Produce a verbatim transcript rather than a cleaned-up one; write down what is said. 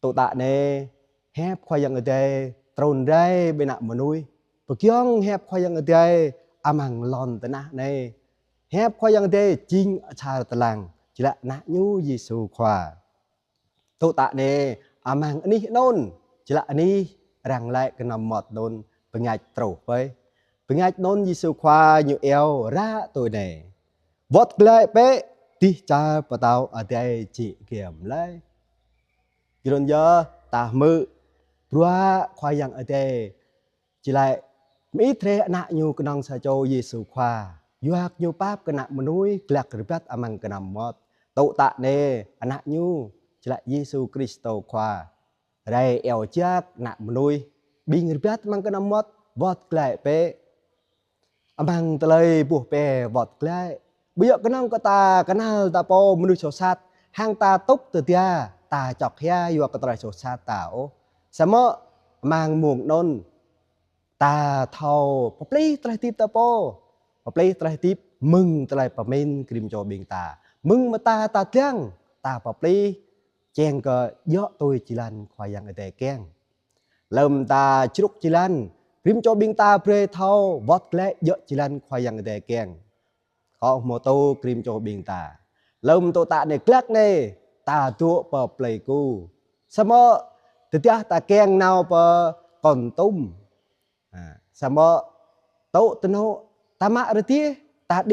Tŏ tă anai, hiăp Khua Yang Adai trŭn rai ƀơi ană mơnuih. Pơgiŏng hiăp Khua Yang Adai amăng lŏn tơnah anai. Hiăp Khua Yang Adai jing asar tơlang, jơlah Ană Ñu Yêsu Khua. Tŏ tă anai, amăng anih anŭn, jơlah anih arăng laĭ kơnăm mơmŏt anŭn, bơngač truh pơ. Bơngač anŭn Yêsu Khua Ñu iâu ră tui anai: Wơ̆t glaĭ bĕ, dêh čar pơtao adai jĕ giăm laih. Yua anŭn yơh, ta hmư̆ bruă Khua Yang Adai či laĭ mơit rai Ană Ñu kơnơ̆ng sa čô Yêsu Khua, yua kơ Ñu pap kơ ană mơnuih glăk rơbat amăng kơnăm mơmŏt. Tŏ tă anai, Ană Ñu, či laĭ Yêsu Kristô Khua, rai iâu jak ană mơnuih ƀing rơbat amăng kơnăm mơmŏt, wơ̆t glaĭ bĕ. Amăng tơlơi ƀuh pĕ wơ̆t glaĭ, ƀu djơ̆ kơnơ̆ng kơ ta kơnăl ta pô mơnuih soh sat, hăng ta tŭk tơdia, ta čŏk hia yua kơ tơlơi soh sat ta ôh. Samơ̆ amăng mông anŭn, ta thâo pơplih tơlơi hơdip ta pô, pơplih tơlơi hơdip mơ̆ng tơlơi pơmĭn rĭm čô ƀing ta. Mơ̆ng mơta ta dlăng, ta pơplih, čeng kơ djơ̆ tui jơlan Khua Yang Adai kiăng. Lơ̆m ta črŭk jơlan, rĭm čô ƀing ta brơi thâo wơ̆t glaĭ djơ̆ jơlan Khua Yang Adai kiăng. Kâo hmâo tŭ rĭm čô ƀing ta. Lơ̆m tŏ tă anai glăk anai, ta dŏ pơ Pleiku. Samơ̆ tơdah ta kiăng nao pơ Kon Tum. Ha, samơ̆ tŏ tơnŏ, ta mă rơdêh, ta đĭ